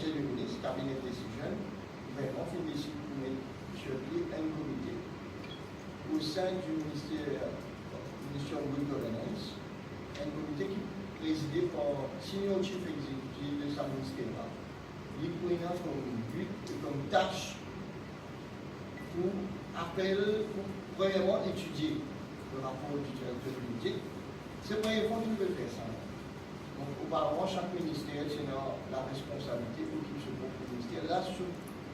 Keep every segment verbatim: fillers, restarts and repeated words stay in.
Konsey de Minis, Cabinet Decision, gouvernman finn desid pou met sir pie enn komite o sein di minister, Ministry of Good Governance, enn komite ki prezide par Senior Chief Executive de sa minister la. Li pou ena kom but e kom tas pou apel, pou premierman etidie le rapor di direkter de lodit. Se premie fwa ki nou pe fer sa. Donk, oparavan, sak minister ti ena laresponsabilite okip so prop minister. La, sou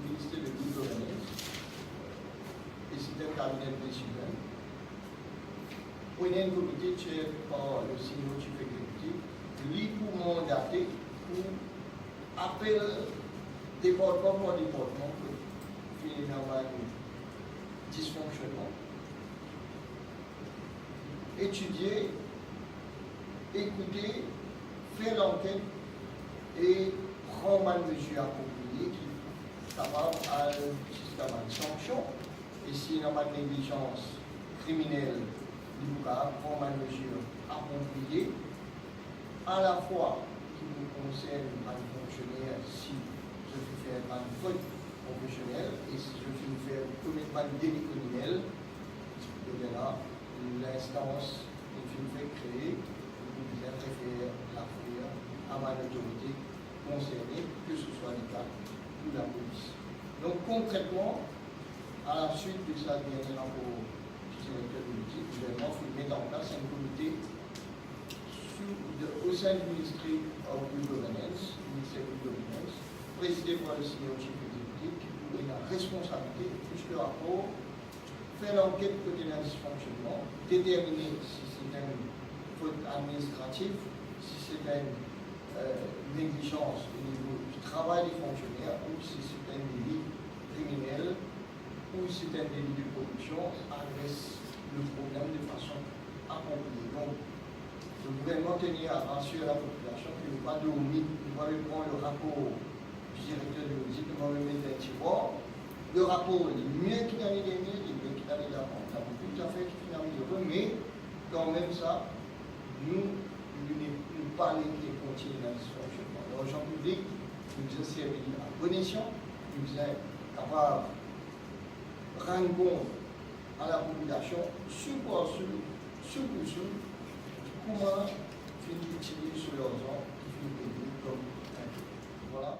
minister de Good Governance, e se enn Cabinet Decision. Pou ena enn komite chair par le Senior Chief Executive, li pou mandate pou apel departman par departman kot finn ena bann disfonksionnman, etidie, ekoute, fer lanket e pran bann mezir apropriye ki kapav al ziska bann sanksion. E si ena bann neglizans kriminel, li pou kapav pran bann mezir apropriye, alafwa ki pou konsern bann fonksioner si zot finn fer bann fot profesionel e si zot finn fer, komet bann deli kriminel, lerla linstans ki finn fer kree, li pou bizin refer lafer a bann lotorite konserne, ke se swa leta ou lapolis. Donk, konkretman, a la swit de sa dernie rapor di direkter de lodit, gouvernman finn met an plas enn komite sou, de, o sein di Ministry of Good Governance, Minister Good Governance, prezide par le Senior Chief Executive, ki pou ena responsabilite plis le rapor, fer lanket kot ena disfonksionnman, determine si se enn fot administratif, si se enn, euh, neglizans o nivo di travay de fonksioner ou si se enn deli kriminel ou si se enn deli de koripsion, adres le problem de fason apropriye. Donk, le gouvernman tenir a rasir lapopilasion ki nou pa dormi, nou pa al pran le rapor direkter de lodit, nou pa met dan tirwar. Le rapor, li mie ki lane dernie, li mie ki lane davan. Ena boukou zafer ki finn ameliore, me kanmem sa, nou, nou, nou pa le kontign dan disfonksionnman. Larzan piblik, nou bizin servi li a bon esyan, nou bizin kapav rann kont a lapopilasion, sou par sou, sou pou sou, kouma finn itiliz so larzan ki finn peye kom inpo. Vwala.